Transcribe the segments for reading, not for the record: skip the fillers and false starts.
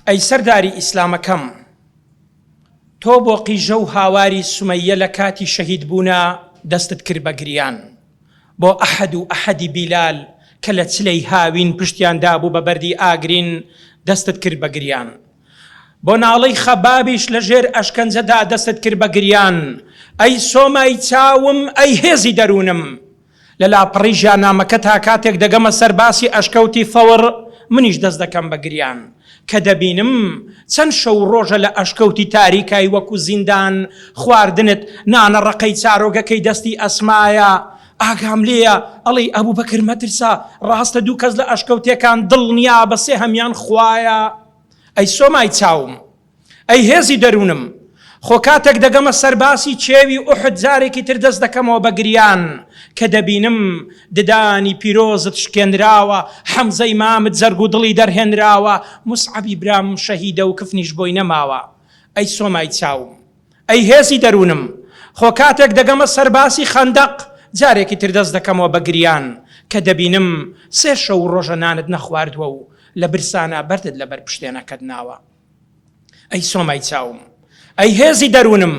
ئەی سەرداری ئیسلامەکەم تۆ بۆ قیژە و هاواری سومەیە لە کاتی شەهید بوونا دەستت کرد بە گریان بۆ ئەحەد و ئەحەدی بیلال کە لە چلەی هاوین پشتیان دابوو بە بەردی ئاگرین دەستت کرد بە گریان بۆ ناڵەی خەبابیش لە ژێر ئەشکەنجەدا دەستت کرد بە گریان ئەی سۆمای چاوم ئەی هێزی دەروونم لە لاپەڕەی ژیاننامەکەتا کاتێک دەگەمە سەر باسی ئەشکەوتی ثەور منیش دەست دەکەم بە گریان کە دەبینم چەند شەو و ڕۆژە لە ئەشکەوتی تاریکای وەکو زیندان خواردنت نانە ڕەقەی چارۆگەکەی دەستی ئەسمایە ئاگام لێیە ئەڵێی ئەبوبەکر مەترسە ڕاستە دوو کەس لە ئەشکەوتێکان دڵنیابە سێهەمیان خوایە ئەی سۆمای چاوم ئەی هێزی دەروونم، خۆ کاتێک دەگەمە سەر باسی کێوی ئوحد جارێکی تر دەست دەکەمەوە بە گریان کە دەبینم ددانی پیرۆزت شکێنراوە، حەمزەی مامت جەرگ و دڵی دەرهێنراوە، موسعەبی برام شەهیدە و کفنیش بۆی نەماوە. ئەی سۆمای چاوم. ئەی هێزی دەروونم، خۆ کاتێک دەگەمە سەر باسی خەندەق جارێکی تر دەست دەکەمەوە بە گریان کە دەبینم سێ شەو و ڕۆژە نانت نەخواردووە و لە برسانا بەردت لەبەر پشتێنەکەت ناوە. ئەی سۆمای چاوم، ئەی هێزی دەروونم،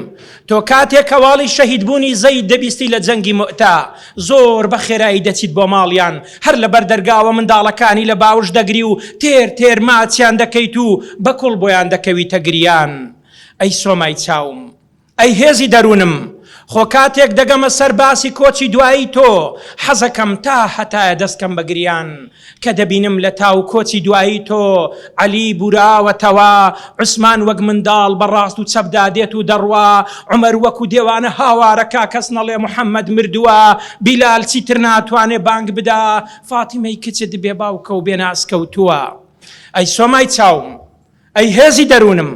تۆ کاتێک هەواڵی شەهیدبوونی زەید دەبیستی لە جەنگی موئتە، زۆر بە خێرایی دەچیت بۆ ماڵیان، هەر لە بەر دەرگاوە منداڵەکانی لە باوش دەگری و تێر تێر ماچیان دەکەیت و بە کوڵ بۆیان دەکەویتە گریان. ئەی سۆمای چاوم. ئەی هێزی دەروونم، خۆ کاتێک دەگەمە سەر باسی کۆچی دوایی تۆ، حەزەکەم تا هەتایە دەست کەم بە گریان، کە دەبینم لە تاو کۆچی دوایی تۆ، عەلی بوراوەتەوە، عوسمان وەک منداڵ بە ڕاست و چەپدا دێت و دەڕوا، عومەر وەکو دێوانە هاوارەکا کەس نەڵێ محەمەد مردووە، بیلال چیتر ناتوانێ بانگ بدا، فاتیمەی کچت بێ باوکە و بێ ناز کەوتووە. ئەی سۆمای چاوم. ئەی هێزی دەروونم،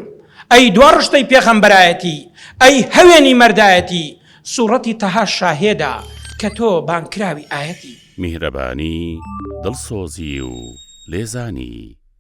ئەی دوا ڕشتەی پێغەمبەرایەتی، ئەی هەوێنی مەردایەتی، سوڕەتی تەها شاهێدە کە تۆ بانگکراوی ئایەتی. میهرەبانی، دڵسۆزی و لێزانی.